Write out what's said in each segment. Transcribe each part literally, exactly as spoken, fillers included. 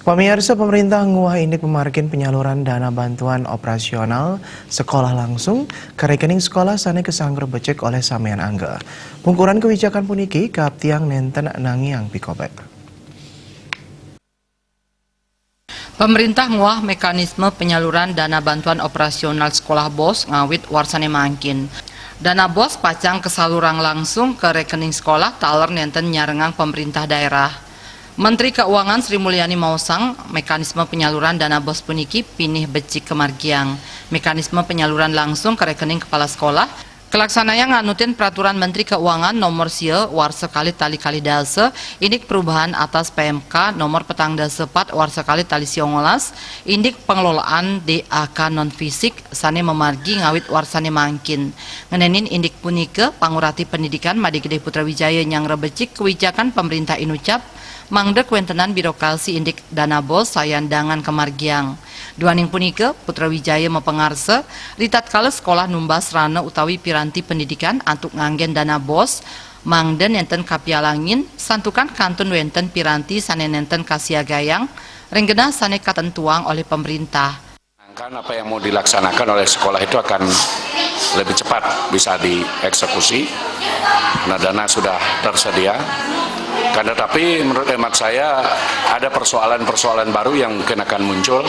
Pamirsa, pemerintah nguah indik pemargin penyaluran dana bantuan operasional sekolah langsung ke rekening sekolah sane kesanggur becik oleh samian angga. Pungkuran kewijakan puniki kaaptiang nenten nangiang pikobet. Pemerintah nguah mekanisme penyaluran dana bantuan operasional sekolah bos ngawit warsane mangkin. Dana bos pacang kasalurang langsung ke rekening sekolah taler nenten nyarengang pemerintah daerah. Menteri Keuangan Sri Mulyani maosang, mekanisme penyaluran dana bos puniki pinih becik kamargiang. Mekanisme penyaluran langsung ke rekening kepala sekolah kalaksanayang nganutin Peraturan Menteri Keuangan Nomor Sia Warsa Kalih Tali Kalih Dasa, indik perubahan atas P M K Nomor Petang Dasa Pat Warsa Kalih Tali Siongolas, indik pengelolaan D A K non fisik sane mamargi ngawit warsane mangkin. Ngenenin indik punika, Pangurati Pendidikan Made Gede Putra Wijaya nyanggra becik kewijakan pemerintah inucap, mangda kawentenan birokrasi indik dana bos sayan dangan kamargiang. Duaning punika, Putra Wijaya mapangarsa, ritatkala sekolah numbas sarana utawi piranti pendidikan antuk nganggen dana bos, mangda nenten kapialangin, santukan kantun wenten piranti sane nenten kasiagayang, ring genah sane katentuang olih pemerintah. Sedangkan apa yang mau dilaksanakan oleh sekolah itu akan lebih cepat bisa dieksekusi. Nah, dana sudah tersedia. Kan tetapi, menurut hemat saya, ada persoalan-persoalan baru yang mungkin akan muncul,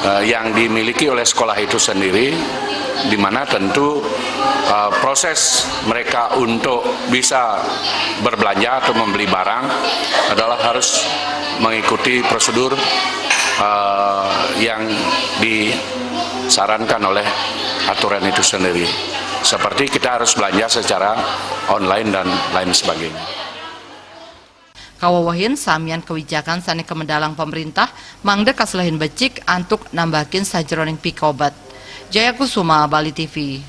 eh, yang dimiliki oleh sekolah itu sendiri, di mana tentu, eh, proses mereka untuk bisa berbelanja atau membeli barang adalah harus mengikuti prosedur, eh, yang disarankan oleh aturan itu sendiri. Seperti kita harus belanja secara online dan lain sebagainya. Kawewehin samian kewijakan sane kamedalang pemerintah mangda kaselehin becik antuk nambakin sajeroning pikobet. Jaya Kusuma, Bali T V.